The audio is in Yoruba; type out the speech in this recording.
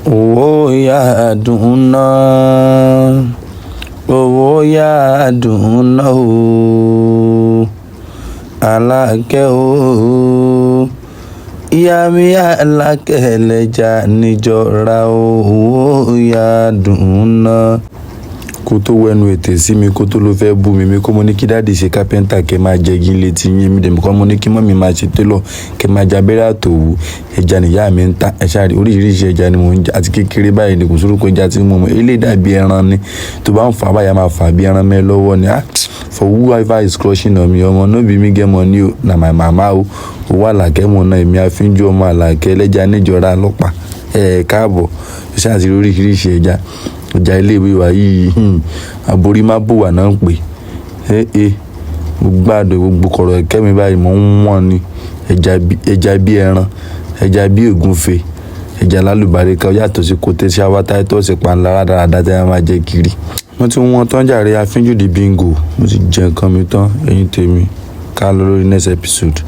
Owó yá dùn ná, owó yá dùn ná o. Alákẹ́ o. Ìyá mi Alákẹ́ lẹ́jà níjọra owó yá dùn ná. Kó tó wẹnu ètè sí mi, kó tó ló fẹ́ bú mi, mi kó mo ní kí daddy ṣe carpenter kẹ́ máa jẹ igi létí yín. Èmi dẹ̀ kọ́ mo ní kí mummy máa ṣe tailor kẹ́ máa jẹ abẹ́rẹ́ àtòwú. Ẹja ni ìyá mi ń ta. Ẹ ṣáà rí oríṣiríṣi ẹja ni mò ń jẹ àti kékeré báyìí ni kò sórúkọ ẹja tí mo mọ̀. Eléyìí dàbí ẹran ni. Tó bá ń fà báyìí, a máa fà bí ẹran mọ́ ẹ lọ́wọ́ ni. Ah! For whoever is crushing on me, ọmọ no be me get money o, na my mama o. Owó Àlàkẹ́ mò ń ná, èmi àfínjú ọmọ Àlàkẹ́ ẹlẹ́ja níjọra lọ́pàá. Ẹ káàbọ̀. Ẹ ṣáà ti rí oríṣiríṣi ẹja. Ẹja ilé ìwé wa yìí, aborí má bù wà náà ń pè. Eh eh, mo gbádùn gbogbo kọ̀rọ̀ ẹ̀kẹ́ mi báyìí, mò ń wọ́n ni. Ẹja bí ẹran, ẹja bí ògúnfe, ẹja alálùbáríkà ó yàtọ̀ sí koté ṣáwá táítọ́ọ̀sì panla rádaràda tí a máa jẹ kiri. Mo ti wọ́n tán jàre àfínjú di bingo. Mo ti jẹ nǹkan mi tán, ẹ̀yin tèmi. Ká lọ lórí next episode.